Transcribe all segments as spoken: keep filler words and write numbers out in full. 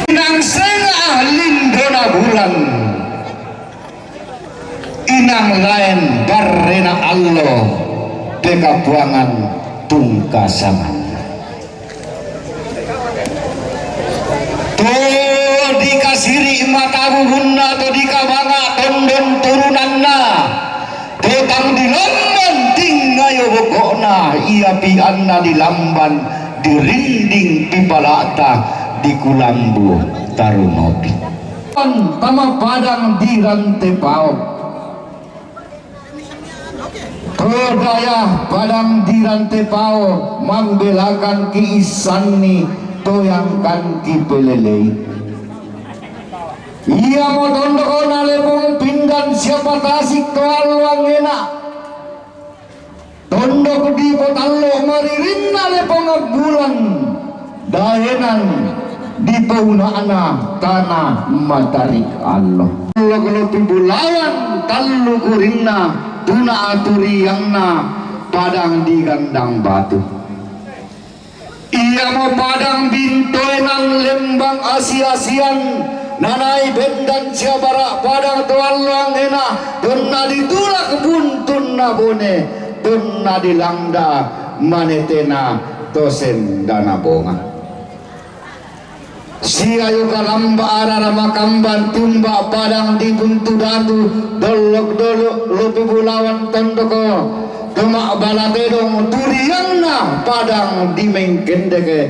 Inang senga'ah lindona bulan, inang laen barrena allo, pekapuangan tungkasanganna. To dikasiri' matabuhunna, to dikabanga' tondon turunanna, to tang dilamban tingayo boko'na, iapi anna dilamban dirinding pipala'ta dikulambu tarunopi. Tama padang di Rantepao. To daya padang di Rantepao, mambelakan kiissanni, toyangkan kipelelei. Iamo tondok na Lepong Pindan siapa Tasik to allo angngena. Tondok dipotallo maririnna Lepong Abbulan, daenan dipouna'na tana Matarik Allo. Lopi Bulawan tallu kurinna, tuna aturianna padang di Gandang Batu. Iamo padang bintoenan lembang asi-asian, nanai bendan sia bara' padang to allo angngena, tonna ditulak buntunna bone, tonna dilangda manetena to sendana bonga. Siayo kalamba arara makamban tiumba' padang di Buntu Datu, dollok-dollok Lopi Bulawan tondoko, to ma'bala tedong turianna padang di Mengkendeke,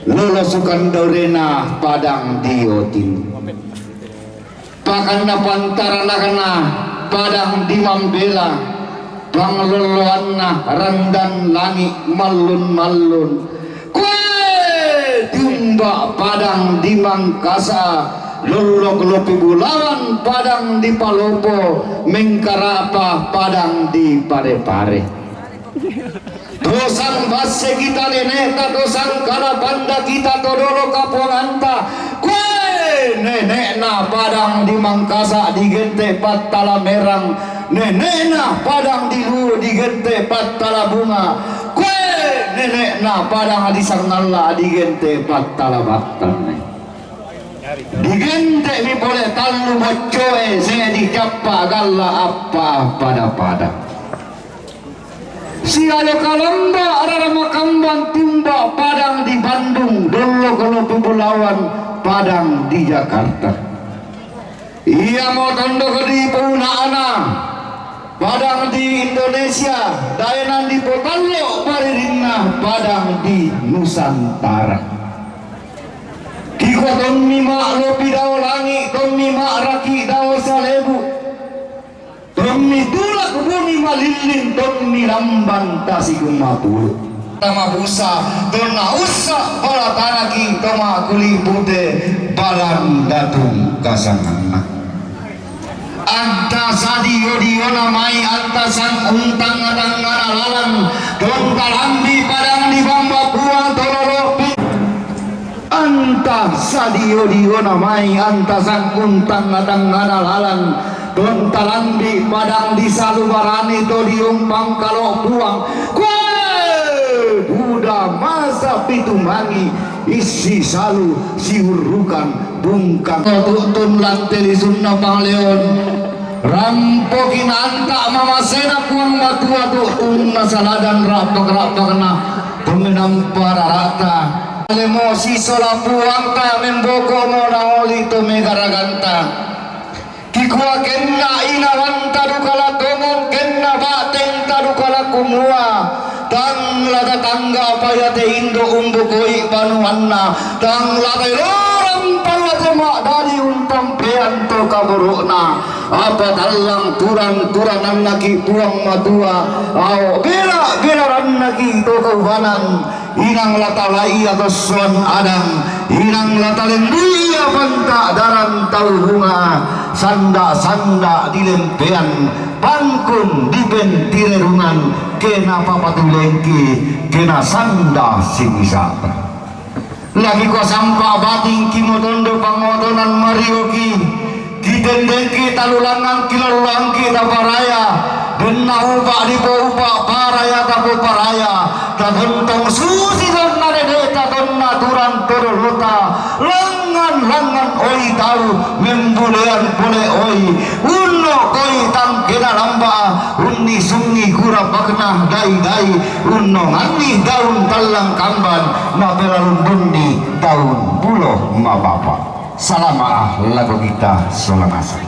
lolo Sukandaurena padang di Otin. Pakanna pantaranakna padang di Mambela, panglolloanna randan langi' mallun-mallun. Koe tiumba' padang di Mangkasa, lollok Lopi Bulawan padang di Palopo, Mengkara'pa padang di Pare-pare. To sangbasse kita nene'ta, to sangkala panda kita to dolo kapuanganta. Koe nene'na padang di Mangkasa digente' Pattala Merang, nene'na padang di Luwu digente' Pattala Bunga, koe nene'na padang di Sangalla digente' Pattala Battanne. Digente'mi pole tallu boccoe, sedi cappa galla, appa pada-pada. Siayo kalamba arara makamban tiumba' padang di Bandung, dollok Lopi Bulawan padang di Jakarta. Iamo tondok dipouna'na padang di Indonesia, daenan dipotallo maririnna padang di Nusantara. Kikua tommi ma'lopi dao langi', tommi ma'raki' dao salebu'. Tommi tulak bumi malilling, tommi lamban tasigung mapulu'. Tama busa, tonna ussa' bala tanaki', to ma'kuli' pute balan datung kasanganna. Anta sadio-diona mai, anta sang untang-tangngana lalan, tonta lambi' padang di bamba Puang to lolopi. Anta sadio-diona mai, anta sang untang-tangngana lalan, tonta lambi' padang di salu barani to diompang kalo Puang. Koe buda masa pitu mangi, issi salu siurrukan bungkang. Tu'tun lante lisunna pangleon. Rampoki naanta' mamasena Puang Matua tu'tunna saladan ra'pak-ra'pakna, to menampa rara'ta. Lemo sisola Puangta, memboko'mo naoli to megaraganta. Kikua kenna inawanta duka la tongan, kenna ba'tengta duka la kumua, tang la tatangga apa iate indo' umbokoi banuanna, tang la taelorang palla to ma'dadi untampean to kaboro'na. Apa tallang turang-turanannaki' Puang Matua, ao bela-belarannaki' to kaubanan, inang la talaia tossoan adang, inang la talembui ia panta'daran tau bunga, sanda'-sanda' dilempean, pangkun dipentirerungan, ke napapatulengki, ke nasanda' simisa'ta. Lagi kuasampa batingki motondo pangotonan marioki, kitendengki talulangngan kilolloangki taparaya, denna upa' dipoupa' paraya tapoparaya, Tagontong susi donna dede, tagonna turang todolota, langngan-langngan oi tau membulean pole oi, unno koi tangkena lamba, unni sungi kura pakna dai-dai, unno nganni daun tallang kamban, napelalundunni daun bulo mabapa. Salama lago kita sola nasang.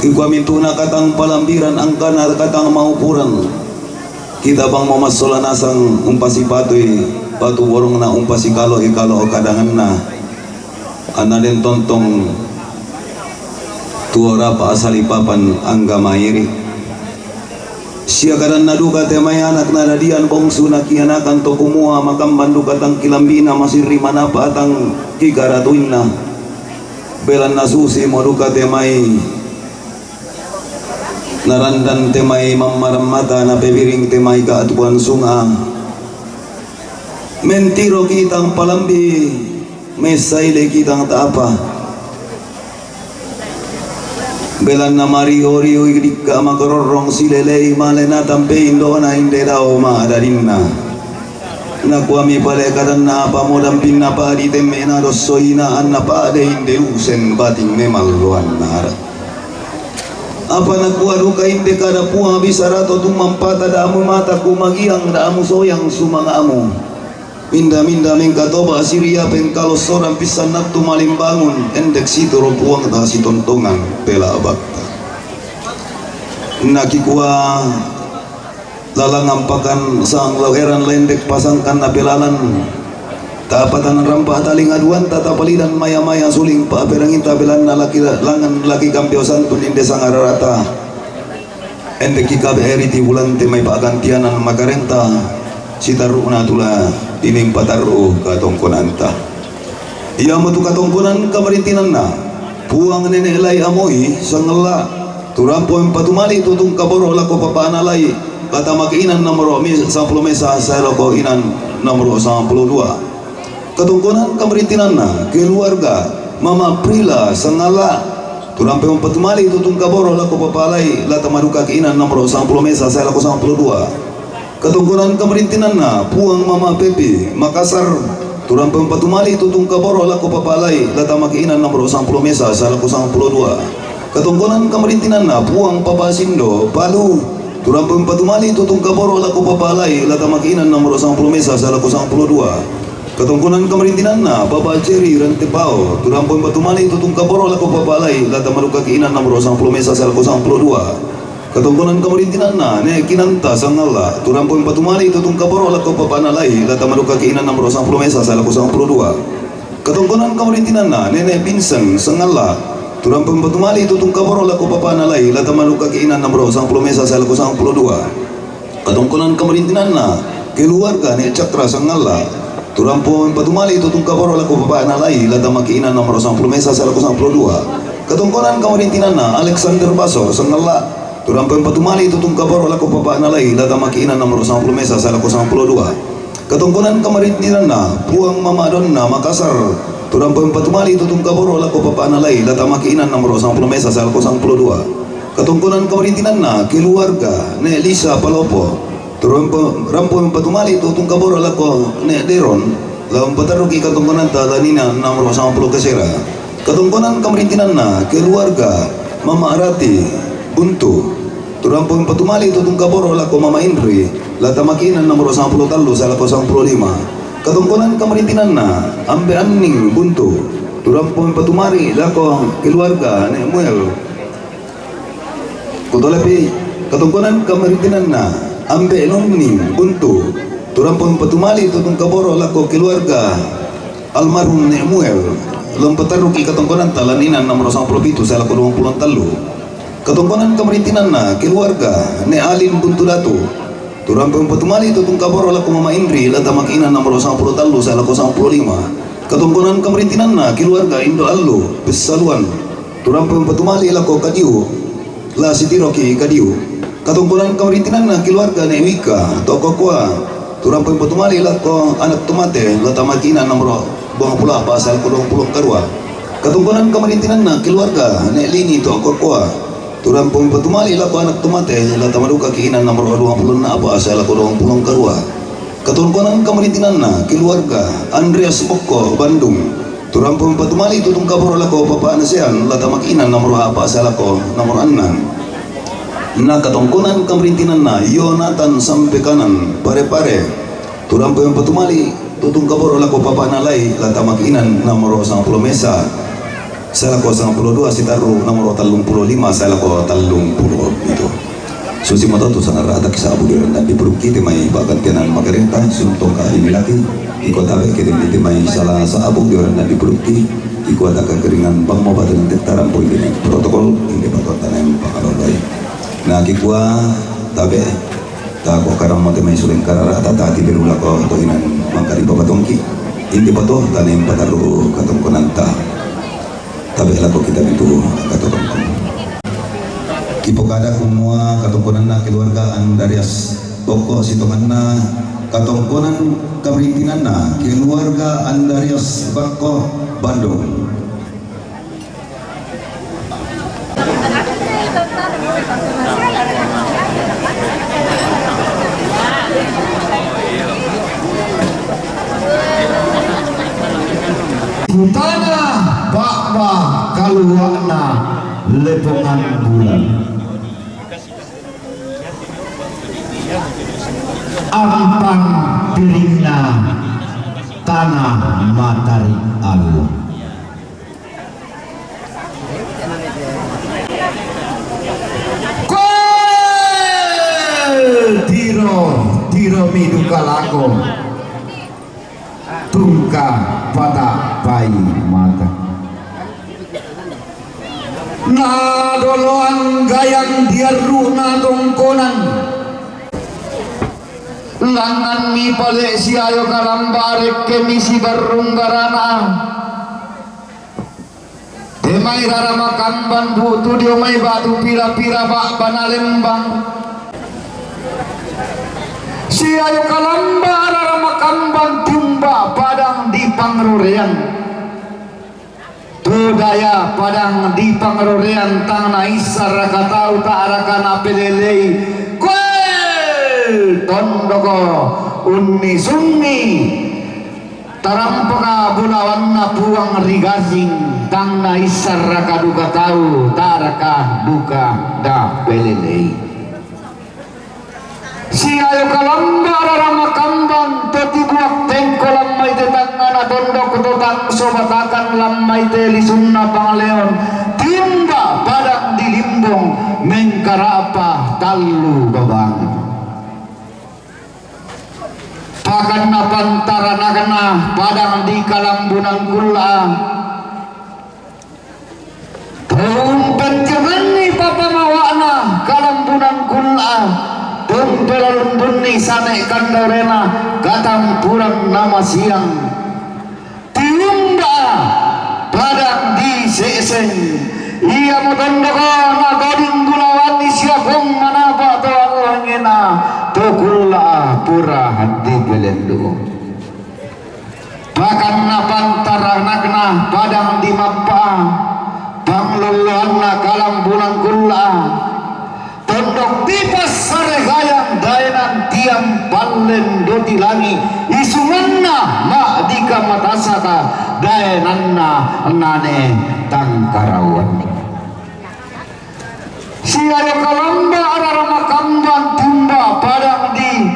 Ikuamintu na katang palambiran angkana katang maupuran. Kita bang mo masola nasang umpasipatui batu borongna umpasikalo-ikalo kadanganna. Anna den tontong tuo rapa asali papan angga mairi. Sia kadanna duka te mai anak na dadian bongsu na kianakan to kumua makamban duka tang kilambina masirri manapa tang kikaratuinna. Belanna susi mo duka te mai narandan te mai mammaran mata na pebiring te mai kaatuan sunga. Mentiro kitang palambi, mesaile kitang taapa. Belanna mario-rio i dikka makarorrong silelei male natampe indona inde dao ma'dadinna. Nakuami pale kadanna apa modang pinna padi temme'na dossoina anna pade inde usen bating memalloanna. Apa nakua duka inde kada Puang bisara to tummampata damu mata kumagiang damu soyang sumanga'mu. Minda-minda mengkatoba siria pengkalossoran pissan nattu malimbangun endek situru Puang tasitontongan pela bakta. Nakikua lalang ampakan sang laweran lendek pasangkan napelalan. Tapatan rampa taling aduan tatapalidan maya-maya suling paperangita belanna laki langan laki kampio santun inde sangararata. Endeki kabe eri ti bulan te mai pagantianan makarenta sitarru'na tula dining patarru katongkonanta. Iamotu katongkonan kamarintinanna Puang nene lai amoi sangella turampo mempatumali tutung kaboro lako papana lai kata make inan nomoro mi-, sampulo mesa sae lako inan nomoro sampulo dua. Katongkonan kamarintinanna keluarga mama Prila sangella turampo mempatumali tutung kaboro lako papalai lata maduka ke inan nomoro sampulo mesa sae lako sampulo dua. Katongkonan kamarintinanna Puang mama Pepi Makassar turampo mempatumali tutung kaboro lako papalai lata make inan nomoro sampulo mesa sae lako sampulo dua. Katongkonan kamarintinanna Puang papa Sindo Palu turampo mempatumali tutung kaboro lako papalai lata make inan nomoro sampulo mesa sae lako sampulo dua. Katongkonan kamarintinanna papa Ceri Rantepao turampo mempatumali tutung kaboro lako papalai lata maduka ke inan nomoro sampulo mesa sae lako sampulo dua. Katongkonan kamarintinanna ne kinanta sangella turampo mempatumali tutung kaboro lako papana lai lata maduka ke inan nomoro sampulo mesa sae lako sampulo dua. Katongkonan kamarintinanna nene Vincent sangella turampo mempatumali tutung kaboro lako papana lai lata maduka ke inan nomoro sampulo mesa sae lako sampulo dua. Katongkonan kamarintinanna keluarga ne Cakra sangella turampo mempatumali tutung kaboro lako papana lai lata make inan nomoro sampulo mesa sae lako sampulo dua. Katongkonan kamarintinanna Alexander Baso sangella turampo mempatumali tutung kaboro lako papana lai lata make inan nomoro sampulo mesa sae lako sampulo dua. Katongkonan kamarintinanna Puang mama Donna Makassar turampo mempatumali tutung kaboro lako papana lai lata make inan nomoro sampulo mesa sae lako sampulo dua. Katongkonan kamarintinanna keluarga ne Lisa Palopo turampo rampo mempatumali tutung kaboro lako ne Deron lao mempatarruki katongkonanta lanina nomoro sampulo kesera. Katongkonan kamarintinanna keluarga mama Rati Buntu turampo mempatumali tutung kaboro lako mama Indri lata make inan nomoro sampulo tallu sae lako sampulo lima. Katongkonan kamarintinanna ambe Anning Buntu turampo mempatumali lako keluarga ne Muel. Kutolepi katongkonan kamarintinanna ambe Nunning Buntu turampo mempatumali tutung kaboro lako keluarga almarhum ne Muel lao mempatarruki katongkonanta lanina nomoro sampulo pitu sae lako duang pulo tallu. Katongkonan kamarintinanna keluarga ne Alin Buntu Datu turampo mempatumali tutung kaboro lako mama Indri lata make inan nomoro sampulo tallu sae lako sampulo lima. Katongkonan kamarintinanna keluarga Indo Allu Pessaluan turampo mempatumali lako Kadiu la sitiroki Kadiu. Katongkonan kamarintinanna keluarga ne Wika to Kokoa turampo mempatumali lako anak to mate lata make inan nomoro duang pulo apa sae lako duang pulo karua. Katongkonan kamarintinanna keluarga ne Lini to Kokoa turampo mempatumali lako anak to mate lata maduka ke inan nomoro duang pulo apa sae lako duang pulo karua. Katongkonan kamarintinanna keluarga Andreas Bokko Bandung turampo mempatumali tutung kaboro lako papana Sean lata make inan nomoro apa sae lako nomoro annang. Na katongkonan kamarintinanna Yonatan Sampekanan Pare-pare turampo mempatumali tutung kaboro lako papana lai lata make inan nomoro sampulo mesa sae lako sampulo dua sitarru nomoro tallung pulo lima sae lako tallung pulo pitu. Susi moto tu sangarata kisa'bu di randan di purukki te mai pagantianan makarenta suntong ka ini laki iko tabe ke di te mai salah sa'bu di randan di purukki iko ada kekeringan bang mau batu nanti tarampo ini protokol ini batu tanam pangarolai. Na kikua tabe ta ko karam mo te mai suleng karara ta ta ti beru lako to inan mangkari papatongki. Indi pato tanem pataru katongkonanta. Tabe lako kita bitu katongkonan. Kipokada kumua katongkonanna keluarga Andarias Bokko sitonganna katongkonan kamarintinanna keluarga Andarias Bakko Bandung. Tanah ba'ba kalua'na lepongan bulan. Ampang piringna tanah matarik allo. Koe tiro, tiro miduka lako. Tungka pata pai mata. Na doloan gayang diarru'na tongkonan. Langnganmi pale siayo kalamba rekkemi sibarrung barana. Te mai rara makamban bu'tu dio mai batu pira-pira ba'bana lembang. Siayo kalamba rara makamban tiumba padang di pangrorean. Todaya padang di pangrorean tang naissaraka tau ta'raka napelelei. Koe tondoko unnisungi. Tarampaka bulawanna Puang ri garring, tang naissaraka duka tau, ta'raka duka dapelelei. Siayo kalamba rara makamban to tibuak tengko lammai te tangngana tondok to tang sobatakan lammai te lisunna pangleon, tiumba padang di limbong mengkara'pa tallu babang. Pakanna pantaranakna padang di kalambunan kulla. To umpenjemanni papamawa'na kalambunan kulla. To umpelalundunni sane kandaurena katampuran namasiang. Tiumba padang di se'seng. Iamo tondoko natoding bulawanni sia pong manapa to alloengena to kulla pura hatti pelendu. Pakanna pantaranakna padang di mappa, panglolloanna kalambunan kulla. Tondok tipas sare gayang daenan tiang pallen doti langi, isunganna ma'dika matasaka daenanna nane tangkarauan. Siayo kalamba rara makamban tiumba padang di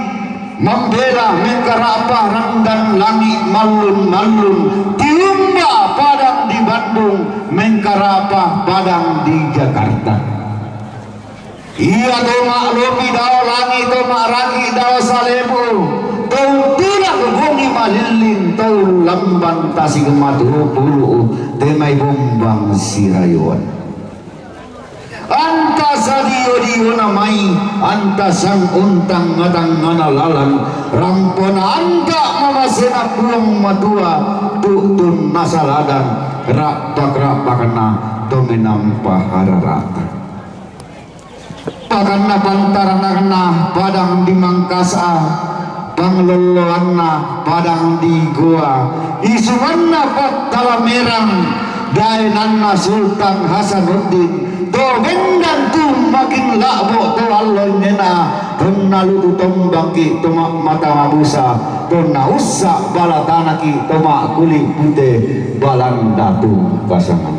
mambela mengkara'pa randan langi mallun-mallun, tiumba padang di Bandung mengkara'pa padang di Jakarta. Ia to ma'lopi dao langi, to ma'raki dao salebu, to untulak bongi malillin, to ullamban tasik matu pulu, te mai bombang sirayoan. Anta sadio-diona mai, anta sang untang-atangngana lalan, rampona anta mamasena Puang Matua, tu'tun nasaladan, ra'pak-ra'pakna to menampa hararata. Pakanna pantaranakna padang di Mangkasa, panglolloanna padang di Goa, isunganna Pattalamerang, daenanna Sultan Hasanuddin, to bendan tu makin la'bo to alloengena, tonna lutu tombangki to ma'mata mabusa, tonna ussa bala tanaki to ma'kuli pute Balanda tu pasangan.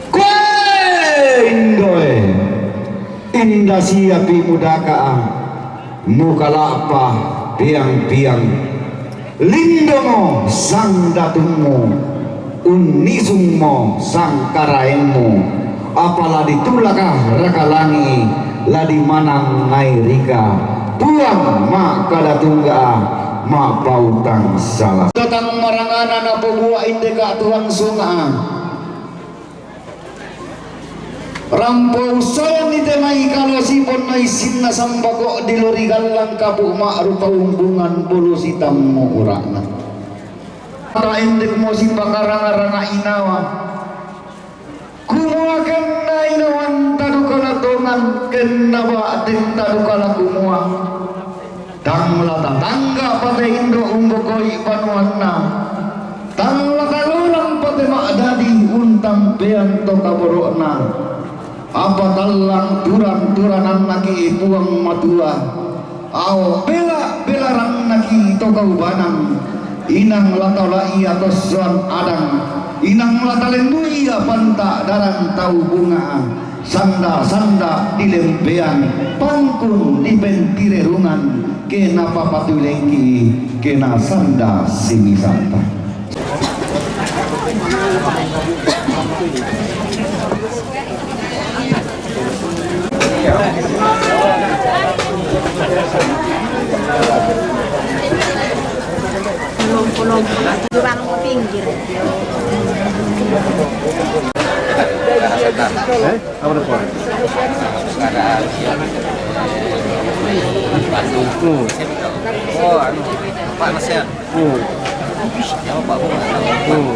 Koe indoe, inda siapi mudaka'a, mukala'pa piang-piang, lindomo sang datummu, unnisungmo sang karaengmu, apa la ditulaka raka langi, la dimanang ngai rika, Puang ma'kada tungga'a, ma'pautang sala. Datang marangana napobua indeka Tuhan sunga'a. Rampo ussayanni te mai kalo siponna issinna sambako di lori gallang kapu ma'rupa umbungan bulu sitammu ura'na. Ata endekmo sipakaranga-ranga inawa. Kumua kenna inawanta duka la tongan, kenna ba'tenta duka la kumua. Tang la tatangga pate indo umbokoi banuanna. Tang la talolang pate ma'dadi untampean to kaboro'na. Apa tallang turan-turanannaki Puang Matua. Ao bela-belarannaki to kaubanang. Inang la tau la ia tossoan adang, inang la talendu ia panta darang tau bunga, sanda-sanda di lempean, pangkung di pentirerungan, ke napapatulengki, ke nasanda simisanta. Kurang pinggir. Eh? Apa tuh, Pak? Hmm. Oh, anu, Pak Nasir. Hmm. Ya, Pak Bu. Hmm.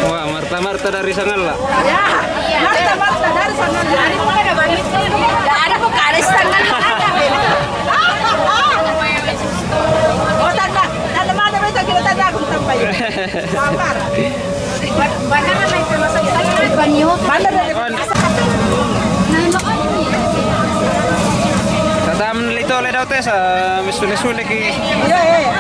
Wah, Marta-Marta dari Sangalla. Ya, Marta-Marta dari Sangalla. Ada bukan dari Sangalla. Oh, tanda, tanda mana, kita tanda aku sampai. Sabar. Tatam lito le daw te sa misule-sule ki. Iya, iya, iya.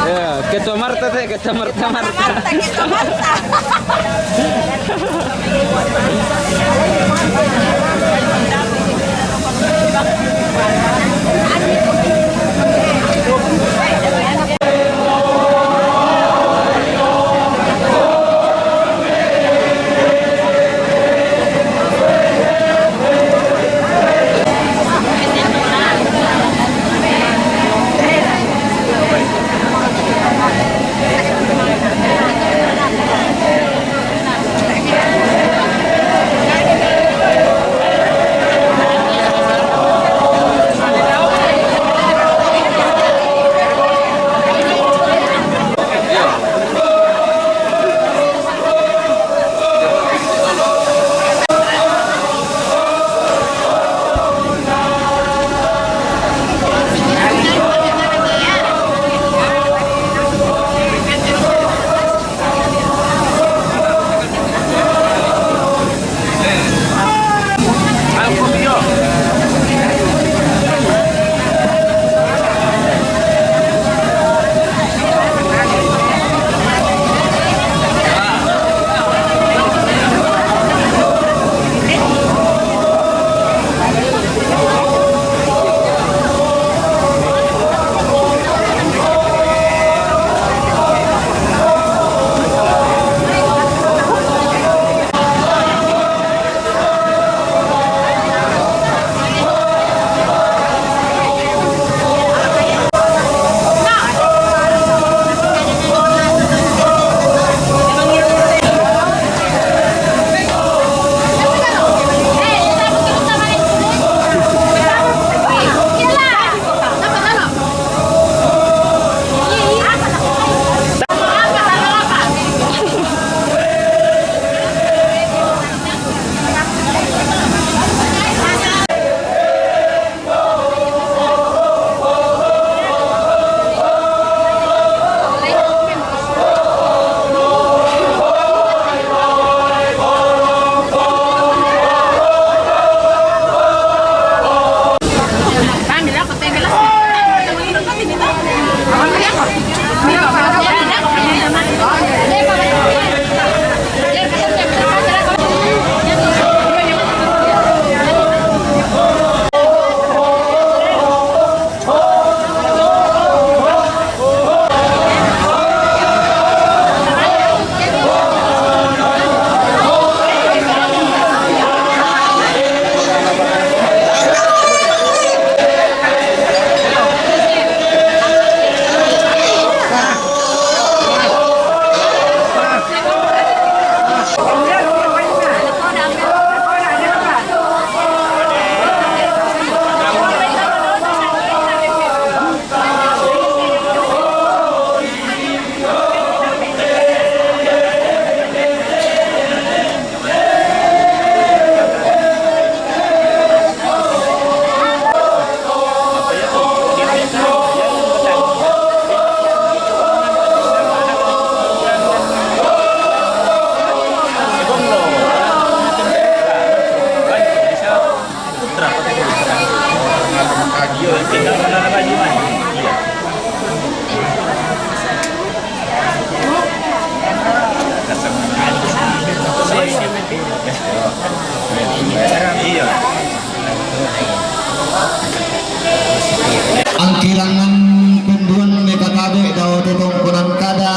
Ya, ketua Marta te, ketua Marta, Marta. Marta, ketua Marta. Angkirangan penduan me katabe dao te tongkonan kada.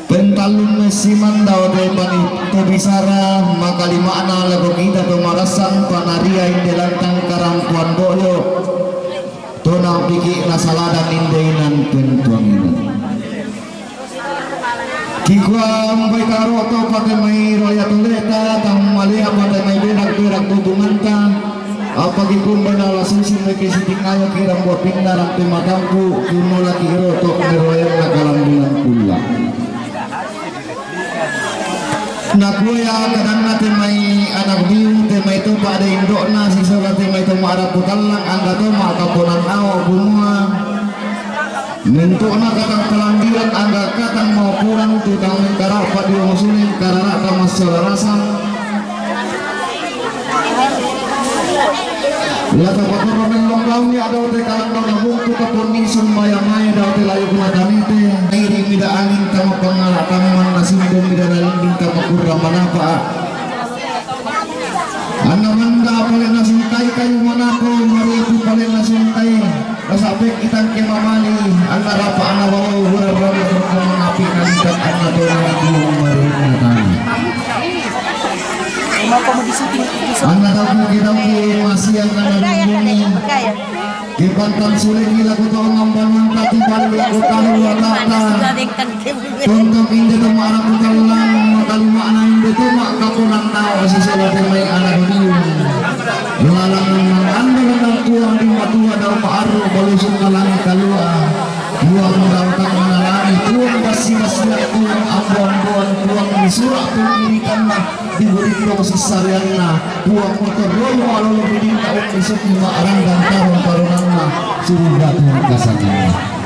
Pentallung messiman dao te pani to bisara, makalima'na lako kita to marassang panaria inde lantang karampoan do'yo. Tona piki' nasaladan inde inan pentuanginan. Kikua umbai karoto pate mai roya toleta, tang malea pate mai berak-berak tubunganta. Apa kikua umbai nala susi mai kesitingayo kirang buah pinna rampe matampu, kiunola kiroto meroyan nakalambilan kulla. Nakua ia kadanna te mai anak biu, te mai to pa'de indo'na, sisola te mai to ma'rapu tallang, angga to ma'kaponan ao, kumua, mento'na katang kalambilan, angga katang ma'oporan, tu tang mengkara'pa dio musuneng karara'ta massola rasang. La tapakorro mellong launi adao te kalandona bungku kaponni sumbayamae dao te layukna tanete. Iri mida angin tama pangala tamman na simbung mida nalinding tama kurra manapa. Anna manda pale nasungkai kayu manapo, mariapi pale nasungkai. Nasa'pekki tangke mamali, anna rapa anna walau hurang-hurang rokko mangapi nalitak anna tona natuang mari'na tana. Anna tau ke dauki masiang anna dungguni. Kipantang suleki lako tau ngambanuan tati bali lako tau watata. Tontok inde to ma'rapu tallang, makalima'na inde to ma'kaponan nao sisola te mai anak biu. Lalang nang ando nang Puang di matua dao ma'arru balusung nalangi kalua. Puang dao tang nalangi, Puang bassi-bassiakku, ambo-amboan, Puang di sura' pengirikanna, di burindong sissareanna, Puang motorroi ma'lolo bidinna, ummi sukki ma'randang tarung-tarunanna, suru batu kasanganna.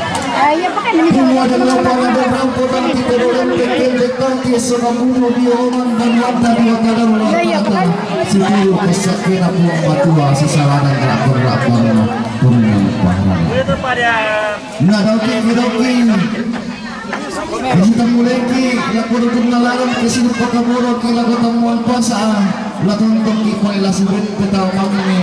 Kumua dallao pangandang rampo tanti todolante kendek tanti esso nabuno dio oman dan mata dio tadau latata. Situru kessakkena Puang Matua sisalanan rapper-rapperna punna pahala. Na dauki-dauki. Kita muleki lako rukun nalaran ke sinuppaka boroki lako tammuan pasa. La tontongki pole la sibette tau mami,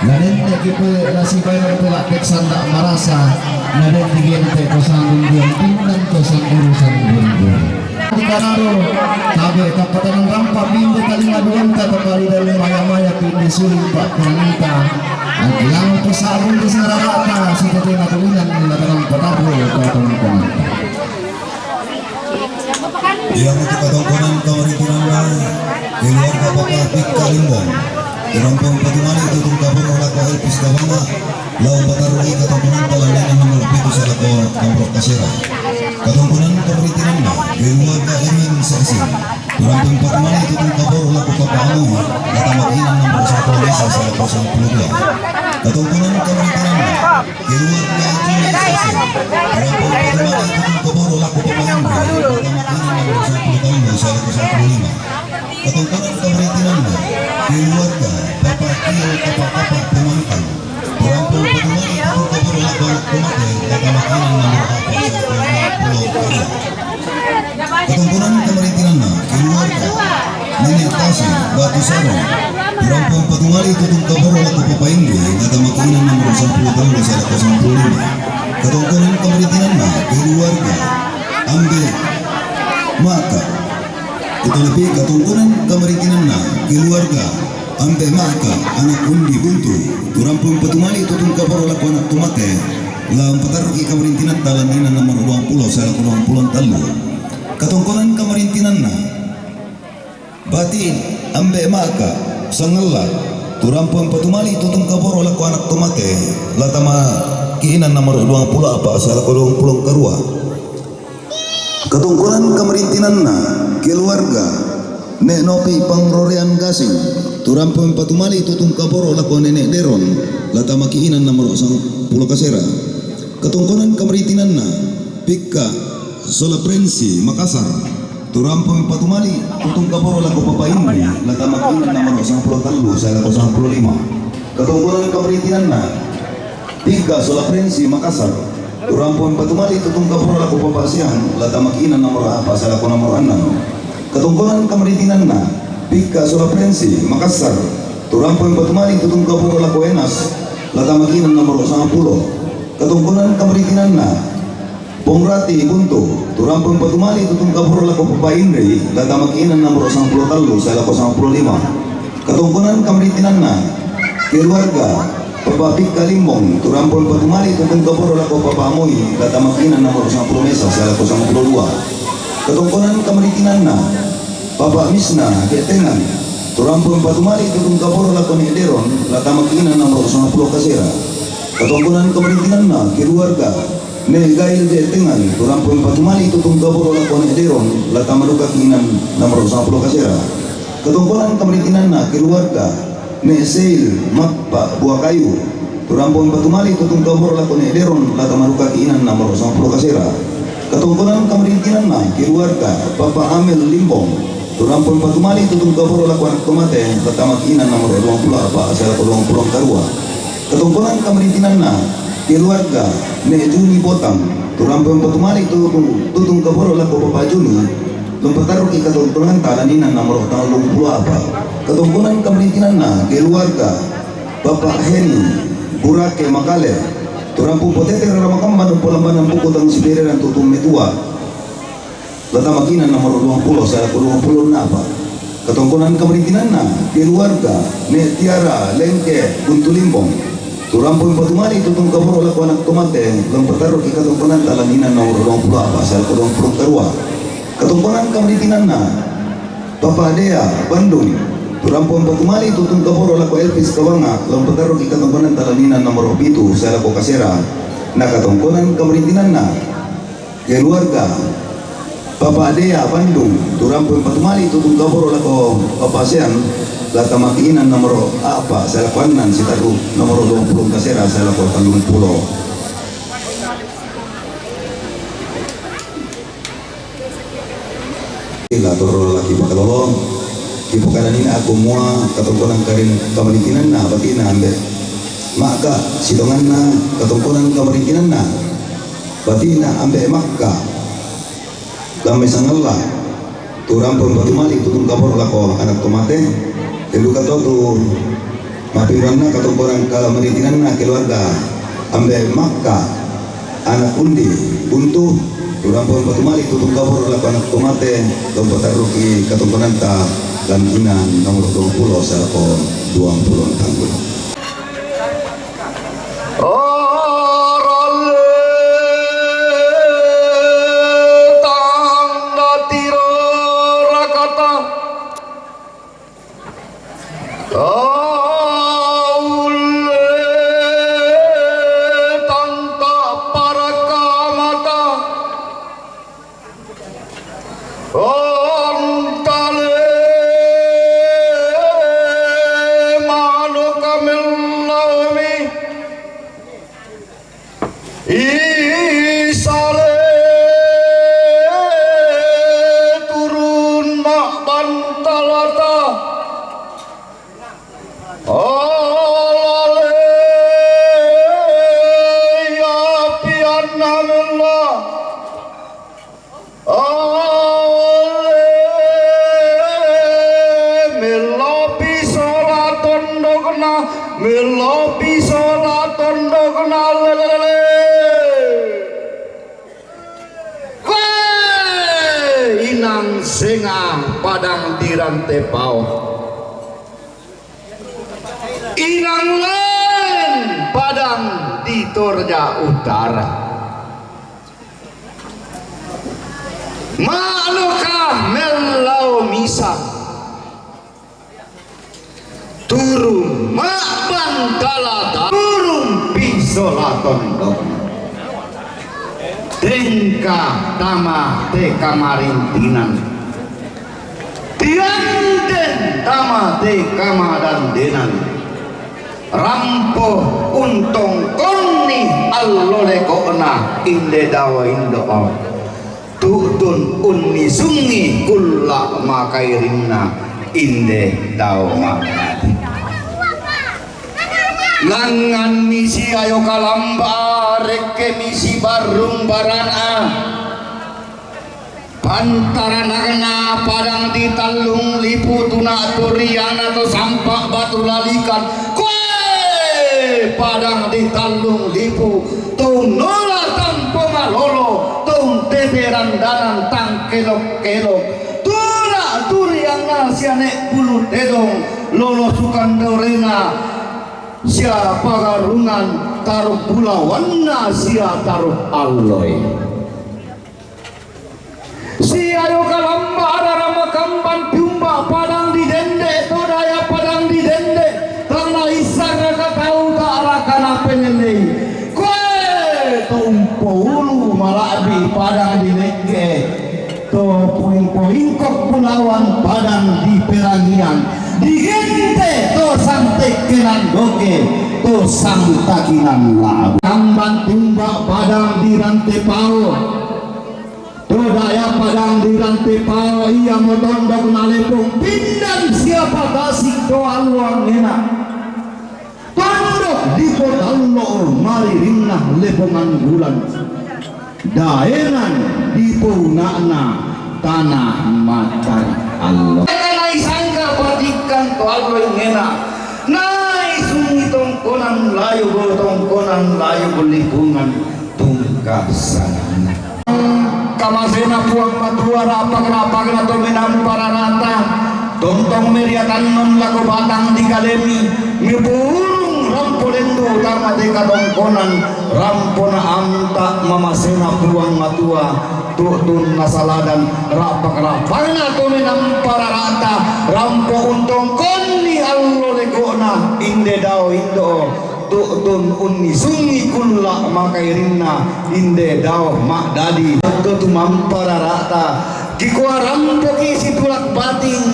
la nenne'ki pole la sibayar pela tek sanda marasa, na den digente to sanggung duang pindan to sangguru-sangguru. Di kararo, tabe tappatanang rampa binde kalinga duanta tapali dalam maya-maya pinde suling pak penanita. Angkilang pesabun di sararata, sitetena tulinan la dalam patarro kau tongkong. Iyamutu katongkonan kamarintinanna keluarga Papa Pikka Limbong. Irampung patumani tutungkaporo lako Elpis Gabama, lao patarru'i katongkonanta lanina nomoro pitu salako nomoro kasera. Katongkonan kamarintinanna keluarga Erwin Sa'si. Irampung patumani tutungkaporo lako Papa Anu, lata makinan nomoro satu desa salako sampulu dua. Katongkonan kamarintinanna keluarga Juli Sese. Irampung patumani tutungkaporo lako Papa Henry, lata makinan nomoro sampulu tallu salako sampulu lima. Katongkonan kamarintinanna keluarga Papa Tio Kapa-Kapa Pemangkang. Irampung patumani tutungkaporo lako anak tomate, lata makinan nomoro apa salako lima pulo karua. Katongkonan kamarintinanna keluarga Nene Tasi Batu Sarong. Irampung patumali tutungkaporo lako Papa Indri, lata makinan nomoro sampulu tallu salako sampulu lima. Katongkonan kamarintinanna keluarga Ambe Maka. Kutalepi katongkonan kamarintinanna keluarga Ambe Maka, anak Undi Buntu. Irampung patumali tutungkaporo lako anak tomate, la mpatarruki kamarintinanta lanina nomoro duang pulo salako duang pulo tallu. Katongkonan kamarintinanna Batin Ambe Maka, Sangella. Irampung patumali tutungkaporo lako anak tomate, lata makinan nomoro duang pulo apa salako duang pulo karua. Katongkonan kamarintinanna keluarga Nek Nopi Pangrorean Gasing. Irampung patumali tutungkaporo lako Nenek Deron, lata makinan nomoro sampulu kasera. Katongkonan kamarintinanna Pikka sola Prensi Makassar. Turampo mapatumali tutungkaporo lako Papa Inri, la tama kinan nomoro sangpulo tallu sae lako sangpulo lima. Katongkonan kamaritinanna, Pika sola Prensi, Makassar. Turampo mapatumali tutungkaporo lako Papa Sian, la tama kinan nomoro a'pa sae lako nomoro annang. Katongkonan kamaritinanna, Pika sola Prensi, Makassar. Turampo mapatumali tutungkaporo lako Enas, la tama kinan nomoro sangpulo. Katongkonan kamaritinanna, Pongrati, Buntu. Turampo mapatumali tutungkaporo lako Papa Inri, la tama kinan nomoro sangpulo tallu sae lako sangpulo lima. Katongkonan kamaritinanna, keluarga Papa Pika Limbong. Turampo mapatumali tutungkaporo lako Papa Amoi, la tama kinan nomoro sangpulo mesa sae lako sangpulo dua. Katongkonan kamaritinanna, Papa Misna, Ge'tengan. Turampo mapatumali tutungkaporo lako Ne' Deron, la tama kinan nomoro sangpulo kasera. Katongkonan kamaritinanna, keluarga Ne' Gail, Ge'tengan. Turampo mapatumali tutungkaporo lako Ne' Deron, la tama duka kinan nomoro sangpulo kasera. Katongkonan kamaritinanna, keluarga Ne' Seil, Mappa, Buakayu. Turampo mapatumali tutungkaporo lako Ne' Deron, la tama duka kinan nomoro sangpulo kasera. Katongkonan kamaritinanna, keluarga Papa Amel Limbong. Turampo mapatumali tutungkaporo lako anak tomate, la tama kinan nomoro duangpulo a'pa sae lako duangpulo karua. Katongkonan kamaritinanna, keluarga Ne' Juni Botang. Turampo mapatumali tutung, tutungkaporo lako Papa Juni, la umpatarruki katongkonanta laninan nomoro tangallungpulo a'pa. Katongkonan kamaritinanna, keluarga Papa Heni, Burake, Makale. Turampo potete raramakamma, umpalambanang buku tang sibereran tutung metua, la tama kinan nomoro duangpulo sae lako duangpulo a'pa. Katongkonan kamaritinanna, keluarga Ne' Tiara, Lengke, Buntu Limbong. Turampo mapatumali tutungkaporo lako anak tomate, la umpatarruki katongkonanta laninan nomoro duangpulo a'pa sae lako duangpulo karua. Katongkonan kamaritinanna, Papa Dea, Bandung. Turampo mapatumali tutungkaporo lako Elvis Kawanga, la umpatarruki katongkonanta laninan nomoro pitu sae lako kasera. Na katongkonan kamaritinanna, keluarga Papa Dea, Bandung. Turampo mapatumali tutungkaporo lako Papa Sean, la tama kinan nomoro a'pa sae lako annang sitarru nomoro duangpulo kasera sae lako tallungpulo. La torro la kipakalolo, kipakalolo nina aku mua katongkonan karin kamaritinanna, bati'na Ambe' Makka, sitonganna katongkonan kamaritinanna, bati'na Ambe' Makka, la mai sangella. Turampo mapatumali tutungkaporo lako anak tomate, e duka to tu mappiranna katongkonan kamaritinanna, keluarga Ambe' Makka, anak Undi, Buntu. Turampo mapatumali tutungkaporo lako anak tomate, la umpatarruki katongkonanta laninan nomoro duangpulo sae lako duangpulo tanggul. Aralle tang datiro rakata, aulle tang tapparaka mata. Ontale manoka mellaomi, isale turun ma'banta lata. Alale, iya pianna mella. Alale, mella pisola tondokna, mella pisola tondokna, lele. Koe inang senga padang di Rantepao. Inang lain padang di Toraja Utara. Manoka mellao misa. Turung ma'banta lata, turung pisola tondok. Tengka tama te kamarintinan. Tianten tama te kamadandenan. Rampo untongkonni allo leko'na inde dao indo'o. Tu'tun unnisungngi kulla' makairinna inde dao ma'dadi. Langnganni siayo kalamba, rekkemi sibarrung baranna. Pantaranakna padang di tallung lipu tuna turiana to sampa batu lalikan. Koe padang di tallung lipu, to unnola tampo malolo, to untete randanan tangkelok-kelok. Tuna turiana siane bulu tedong, lolo sukandorena sia pagarungan taruk bulawanna sia taruk alloi. Siayo kalamba ada ramakamban piumba padang di dende, to daya padang di dende, tana issaraka tau ta'raka napelellei. Koe to umpoulu mala'bi padang di legge, to poingko-ingko bulawan padang di perangian, digente to santekkenan doke, to santakinan la'bu. Kamban piumba padang di rante pao. To daya padang di rante pao, iamo tondok nalepong pindan sia patasik to allo angngena. Tondok dipotallo maririnna lepongan bulan. Daenan dipouna'na tana matari allo. Naisangka patikkang to allo angngena. Naisungi tongkonan layo bo, tongkonan layo bo lipungan tungka sanganna. Kamasena Puang Matua, ra'pak-ra'pakna to menampa rarata, tontong meriatannon lako batang di kalemi, mipurung rampo lendu tama te katongkonan, rampona anta mamasena Puang Matua, tu'tun nasaladan, ra'pak-ra'pakna to menampa rarata, rampo untongkonni allo leko'na, inde dao indo. Tu'tun unnisungngi kulla' makairinna, inde dao ma'dadi. Okko tumampa rara'ta, kikua rampoki situlak bating,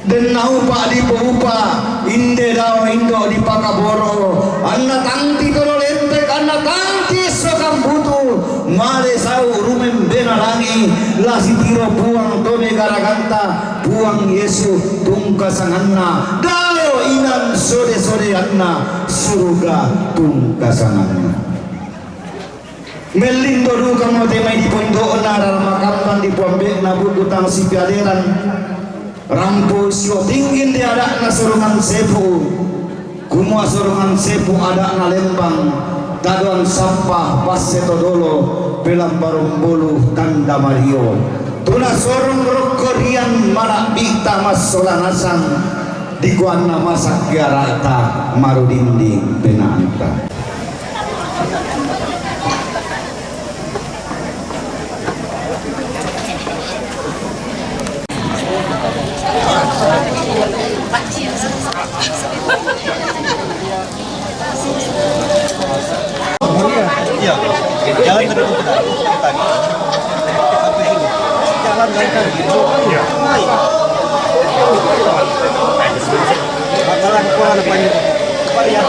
den naupa dipoupa, inde dao indo dipakaboro, anna tanti todo lentek, anna tanti esso kambutu, male sau rumembena langi, la sitiro Puang to megaraganta, Puang Yesu tungka sanganna, dao inan sode-sodeanna suruga tungka sanganna. Mellindo dukamo te mai dipondo'na rara makamban dipoambe'na buku tang sipiaderan, rampo sio tinggin di ada'na sorongan sepu. Kumua sorongan sepu ada'na lembang, tadoan sappa, passeto dolo, pelambarung bolu, tanda mario. Tuna sorong rokko rian mala'bi'ta massola nasang, dikuanna masakki ara'ta marudinding penaanta. Iya, jalan terus. Jalan dari tadi. Iya. Jalan kurang depannya. Pak, ya.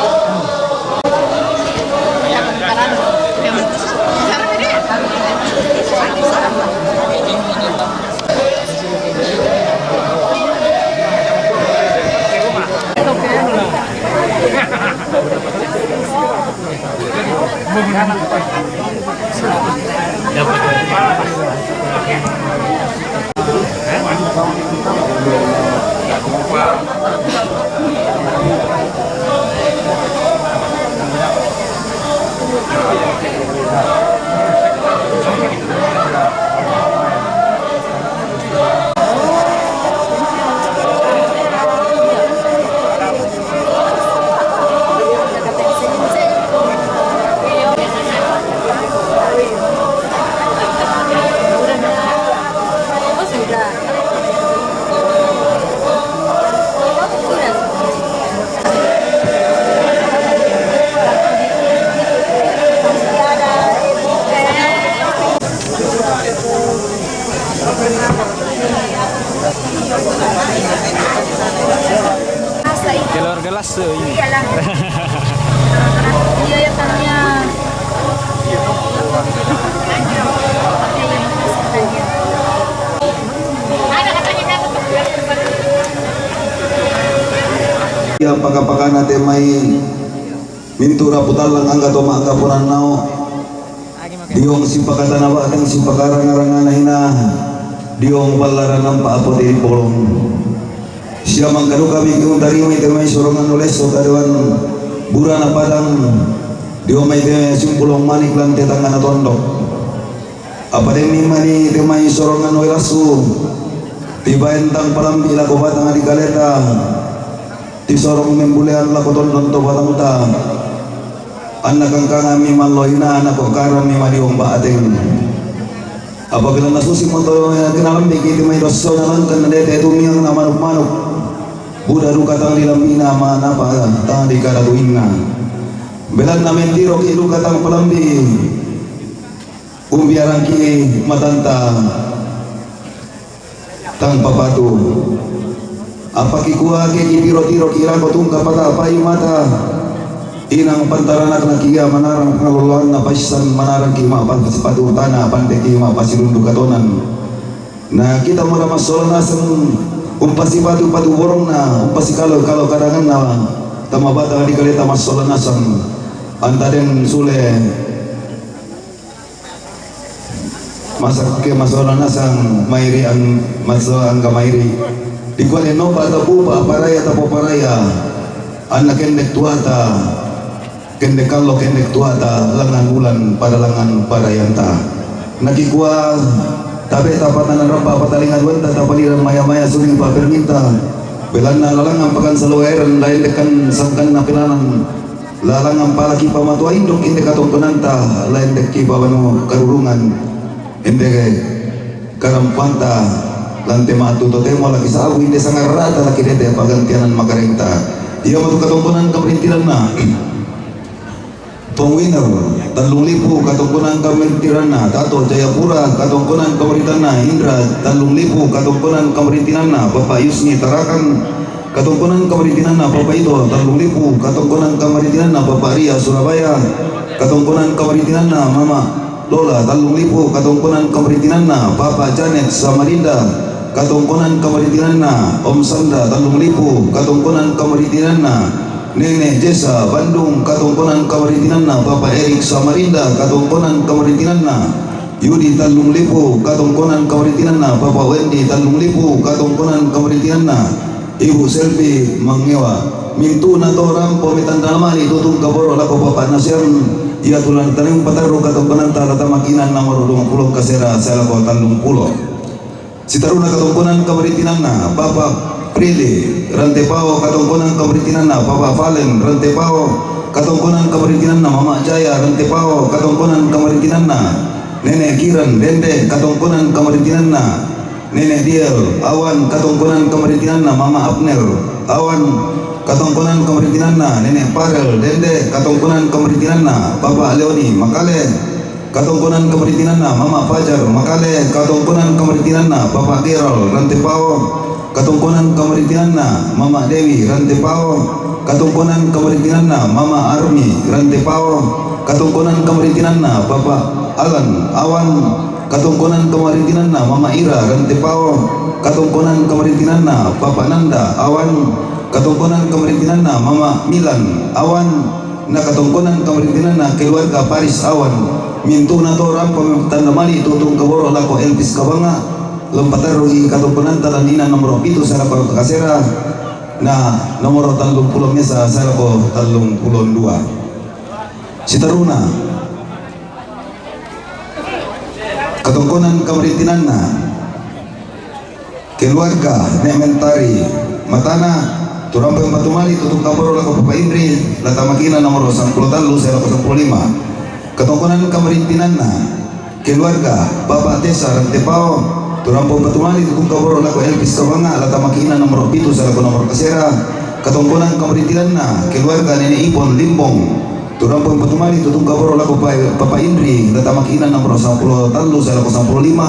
Keluarga Lasso ini. Iyalah. Iya, ya, tanya. Iya pakapakana te mai mintu' rapu tallang angga to ma'kaponan nao'. Diong sipakatana ba'teng sipakaranga-rangana ina, diong pallaran ampa' apote' di polong. Sia mangkaduka miki' untarimai te mai sorongan olesso kadewan burana padang, diong mai te simpulong manik lan te tangngana tondok. Apa denni mani te mai sorongan uelassu, tibaen tang palambi' lako batang dikaleta, tisorong membulean lako tondon to batangta, anna kangkangammi malloina, nako'karammi madiong ba'teng. Apabila nasusimo to kinalambiki' te mai dossona langkan nadete tumiang na manuk-manuk, buda duka tang dilambi'na manapa tang dikadatuinna. Belanna mentiroki' duka tang palambi', umbiarangki' matanta tang papatu. Apa kikua ke kipiro-tiroki' lako tungka pata'payu mata, inang pantaranakna kia manarang pangaloloanna paissan manarangki' ma'pasipatu tana pandeki' ma'pasilundu katonan. Na kita mura massola nasang umpasipatu-patu borongna, umpasikalo-kalo kadanganna tama batang dikaleta massola nasang. Anta den sule masakke massola nasang mairi' ang-, massola angga mairi'. Dikua den nopa tapupa paraya tapoparaya, anna kendek tuata, kendek allo kendek tuata, langngan bulan pada langngan parayanta. Nakikua tabe' tapatanan rappa patalinga duanta tapaliran maya-maya suling paperminta. Belanna lalangngan pakan saluaeran laendekkan sangkanna pelanan. Lalangngan palaki pamatua induk inde katongkonanta, laendekki pabanu karurungan inde karampanta, lante matu totemo laki sabu inde sangarrata laki dete pagantianan makarenta. Ia matu katongkonan kamerintiranna. Pong Winer, tallung lipu katongkonan kamerintiranna. Tato Jayapura, katongkonan kamerintiranna. Indra, tallung lipu katongkonan kamerintiranna. Bapak Yusni Tarakan, katongkonan kamerintiranna. Bapak Ito, tallung lipu katongkonan kamerintiranna. Bapak Ria Surabaya, katongkonan kamerintiranna. Mama Lola, tallung lipu katongkonan kamerintiranna. Bapak Janet Samarinda, katongkonan kamerintiranna. Om Sanda, tallung lipu katongkonan kamerintiranna. Nene Jesa Bandung, katongkonan kamerintiranna. Bapak Erik Samarinda, katongkonan kamerintiranna. Yudi, tallung lipu katongkonan kamerintiranna. Bapak Wendy, tallung lipu katongkonan kamerintiranna. Ibu Selvi Mangewa. Mintu'na to rampo mitanda mali' tu tungka boro' lako Bapak Nasian, ia tu lan taniung patarru katongkonanta la tamakinan nomoro duangpulo kasera sae lako tallungpulo. Sitaruna katongkonan kamerintiranna. Bapak Prilly Rantepao, katongkonan kamerintiranna. Bapak Valen Rantepao, katongkonan kamerintiranna. Mama Jaya Rantepao, katongkonan kamerintiranna. Nene Kiran Dende, katongkonan kamerintiranna. Nene Diel Awan, katongkonan kamerintiranna. Mama Abner Awan, katongkonan kamerintiranna. Nene Parel Dende, katongkonan kamerintiranna. Bapak Leoni Makale, katongkonan kamerintiranna. Mama Fajar Makale, katongkonan kamerintiranna. Bapak Geral Rantepao, katongkonan kamerintiranna. Mama Dewi Rantepao, katongkonan kamerintiranna. Mama Armi Rantepao, katongkonan kamerintiranna. Bapak Alan Awan, katongkonan kamerintiranna. Mama Ira Rantepao, katongkonan kamerintiranna. Bapak Nanda Awan, katongkonan kamerintiranna. Mama Milan Awan, na katongkonan kamerintiranna keluarga Paris Awan. Mintu'na to rampo tanda mali' tu tungka boro' lako Elvis Kabanga, la umpatarru'i katongkonanta lan ina nomoro pitu sae lako kasera, na nomoro tallungpulo mesa sae lako tallungpulo dua. Sitaruna katongkonan kamerintiranna. Keluarga Ne' Mentari Matana, tu rampo umpatumali tu tungka boro' lako Bapak Indri, la tamakinan nomoro sampulo tallu sae lako sampulo lima. Katongkonan kamerintiranna. Keluarga Bapak Tesa Rantepao, tu rampo umpatumali tu tungka boro' lako Elvis Kabanga, la tamakinan nomoro pitu sae lako nomoro kasera. Katongkonan kamerintiranna. Keluarga Nene' Ipon Limbong, tu rampo umpatumali tu tungka boro' lako Pa-, Bapak Indri, la tamakinan nomoro sampulo tallu sae lako sampulo lima.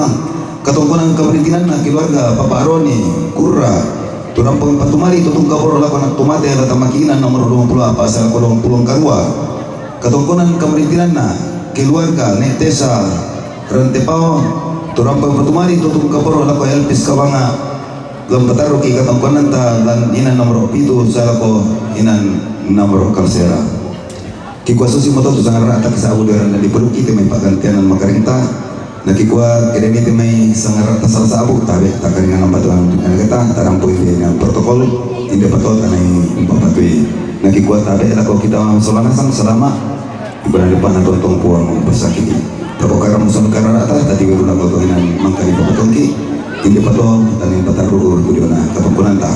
Katongkonan kamerintiranna. Keluarga Bapak Roni Kurra, tu rampo umpatumali tu tungka boro' lako anak tumate, la tamakinan nomoro duangpulo a'pa' sae lako duangpulo karua. Katongkonan kamerintiranna. Keluarga Ne' Tesa Rantepao, tu rampo umpatumali tu tungka boro' lako Elvis Kabanga, Lam pataru ki katangkuanan ta lan inan nomor pitu salako inan nomor kalsera. Kikua susi moto tu sangarata kisa abu deran dan diperuki te mai pagantian dan makarinta. Na kikua kedemi te mai sangarata salasa abu tabe takaringan nampat lang anak kita tarampui di protokol. Tinde pato tanai empat patui. Na kikua tabe lako kita solana sang salama. Ibadah depan atau tongkuang pasakiti. Tako karam musan kararata tadi wiru lako to inan mangkani papatongki. Tinde pato tanai pataru ur kudiona katangkuanan ta.